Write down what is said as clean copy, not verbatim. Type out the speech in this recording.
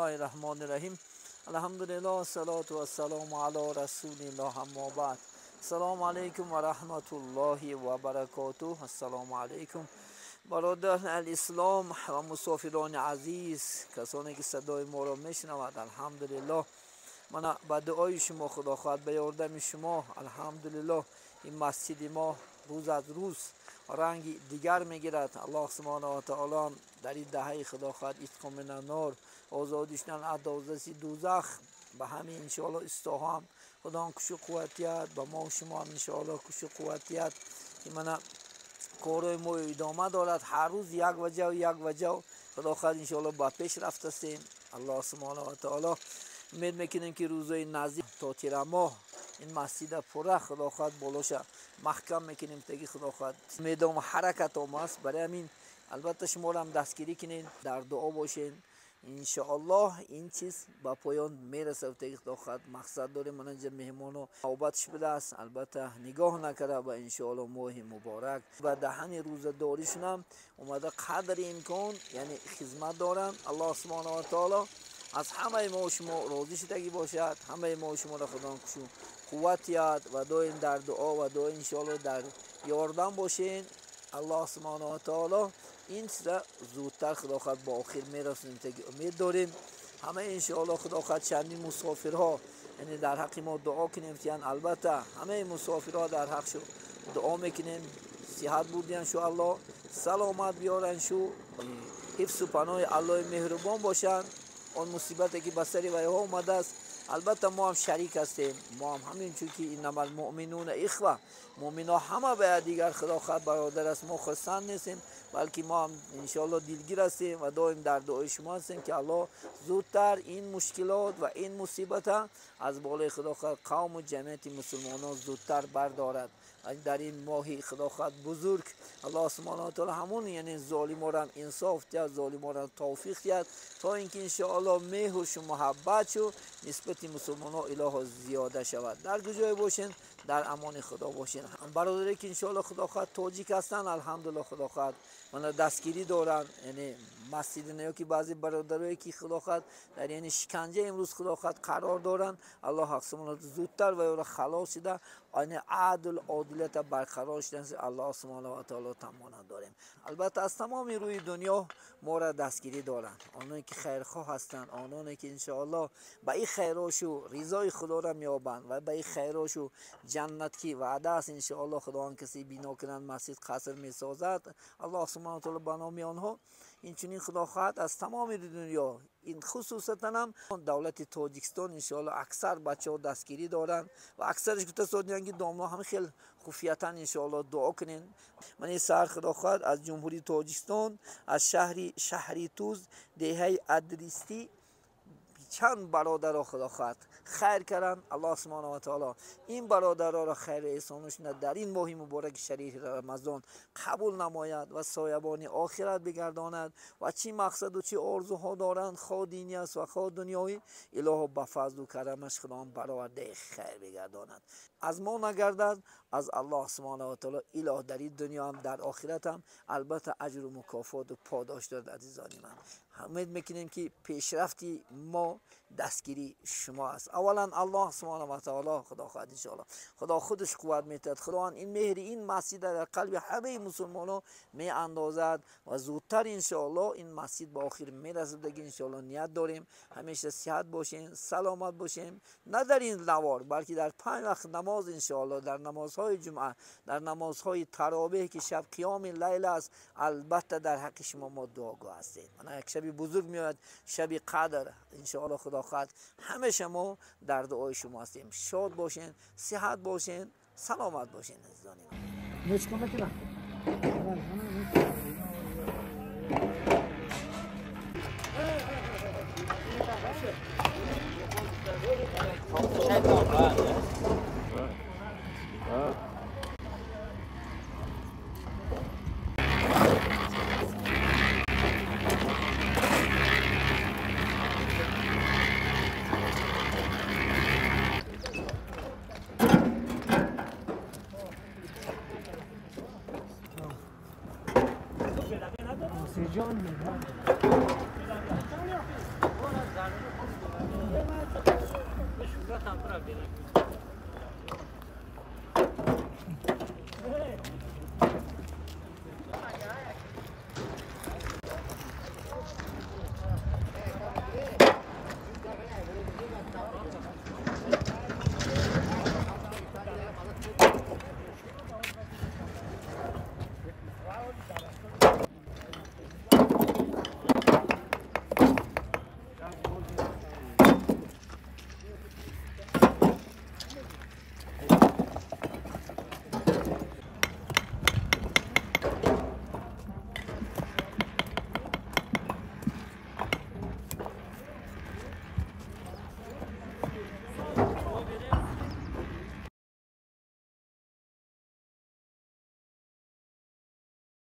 الله الرحمن الرحیم. الحمدلله والصلاة والسلام علی رسول الله اما بعد. السلام علیکم و رحمت الله و برکاته. السلام علیکم برادران الاسلام و مسافران عزیز، کسانی که صدای ما را میشنود. الحمدلله من به دعای شما خدا خواهد به یاردم شما الحمدلله این مسجد ما روز از روز رنگ دیگر میگیرد. الله سبحانه و تعالی در این دهه خدا خواهد اتقا من النار، آزادیشتن از دوزخ دوزخ به همین انشاءالله استاها هم خدا کش قوتیت به ما و شما هم انشاءالله کش قوتیت که من کارهای ما ادامه دارد. هر روز یک وجه و یک وجه خدا خواهد انشاءالله با پیش رفته هستیم. الله سبحانه و تعالی امید میکنیم که روزهای نزدیک تا تیر ماه این مسجد پره خدا خواهد بالاش محکم میکنیم تگی خدا خواهد میدان حرکت آماست. برای همین البته شما را هم دستگیری کنین، در دعا باشین، انشاءالله این چیز با پایان میرسه. تگی خدا خواهد مقصد داریم من اینجا مهمانو نوبتش بوده است، البته نگاه نکرده و انشاءالله ماه مبارک و دهن روزه داریشون هم اومده قدر امکان یعنی خدمت دارن. الله سبحانه و تعالی از همه ما و شما راضی شدگی باشد، همه ما و شما را خدا کشون قوت یاد و دائم در دعا و دائم انشاءالله در یاردم باشین. الله سبحانه و تعالی این چیزا زودتر خدا خواهد با آخر میرسونیم تا امید داریم همه انشاءالله خدا خواهد چندین مسافرها یعنی در حق ما دعا کنیم که البته همه مسافرها در حق شو دعا میکنیم صحت بودین شو الله سلامت بیارن شو حفظ و پناه الله مهربان باشن. آن مصیبتی که به سر ویها اومده است البته ما هم شریک هستیم، ما هم همین چون که انما المؤمنون اخوه، مؤمنا همه به دیگر خدا خواهد برادر است. ما خرسند نیستیم بلکه ما هم انشاءالله دلگیر هستیم و دائم در دعای شما هستیم که الله زودتر این مشکلات و این مصیبت از بالای خدا خواهد قوم و جمعیت مسلمانان زودتر بردارد. در این ماه خدا خواهد بزرگ الله سبحانه و تعالی همون یعنی ظالما را انصاف دهد، ظالما را توفیق دهد تا اینکه انشاءالله مهر و محبت شو نسبت مسلمان ها اله زیاده شود. در کجای باشین در امان خدا باشین. برادری که انشاءالله خدا خواهد تاجیک هستن الحمدلله خدا خواهد من دستگیری دارن یعنی مسجد نه که بعضی برادرایی که خدا خواهد در یعنی شکنجه امروز خدا خواهد قرار دارن، الله حق سبحانه زودتر و را خلاص شده یعنی عدل عادلت برقرار شدن الله سبحانه و تعالی تمنا داریم. البته از تمام روی دنیا ما را دستگیری دارن، آنایی که خیرخواه هستند، آنانی که انشاءالله به این خیراشو رضای خدا را میابند و به این خیراشو جنت کی وعده است انشاءالله خدا آن کسی بنا کنند مسجد قصر میسازد الله سبحانه و تعالی به نام آنها. این چنین خدا خواهد از تمام دنیا این خصوصا هم دولت تاجیکستان انشاءالله اکثر بچه ها دستگیری دارن و اکثرش گفته سادیان که داملا هم خیلی خفیتا انشاءالله دعا کنین. من این سر خدا خواهد از جمهوری تاجیکستان از شهری توز دهه ادریستی چند برادر را خدا خواهد خیر کردن. الله سبحانه و تعالی این برادرها را خیر احسانش در این ماه مبارک شریف رمضان قبول نماید و سایبان آخرت بگرداند و چی مقصد و چی آرزوها دارند خواه دینی است و خواه دنیایی اله به فضل و کرمش خدا برآورده خیر بگرداند. از ما نگردد از الله سبحانه و تعالی اله در این دنیا هم در آخرت هم البته اجر و مکافات و پاداش دارد. عزیزان من امید میکنیم که پیشرفتی ما دستگیری شما است. اولا الله سبحانه و تعالی خدا خواهد انشاءالله خدا خودش قوت میتد، خداوند این مهر این مسجد در قلب همه مسلمانان می اندازد و زودتر انشاءالله این مسجد به آخر میرسد. دیگه انشاءالله نیت داریم همیشه صحت باشین، سلامت باشیم، نه در این نوار بلکه در 5 وقت نماز انشاءالله، در نمازهای جمعه، در نمازهای تراویح که شب قیام لیل است، البته در حق شما ما دعاگو هستیم. من یک شب بزرگ میاد شب قدر انشاءالله خدا خواهد همه شما در دعای شما هستیم. شاد باشین، صحت باشین، سلامت باشین عزیزان من. جان. Проблема.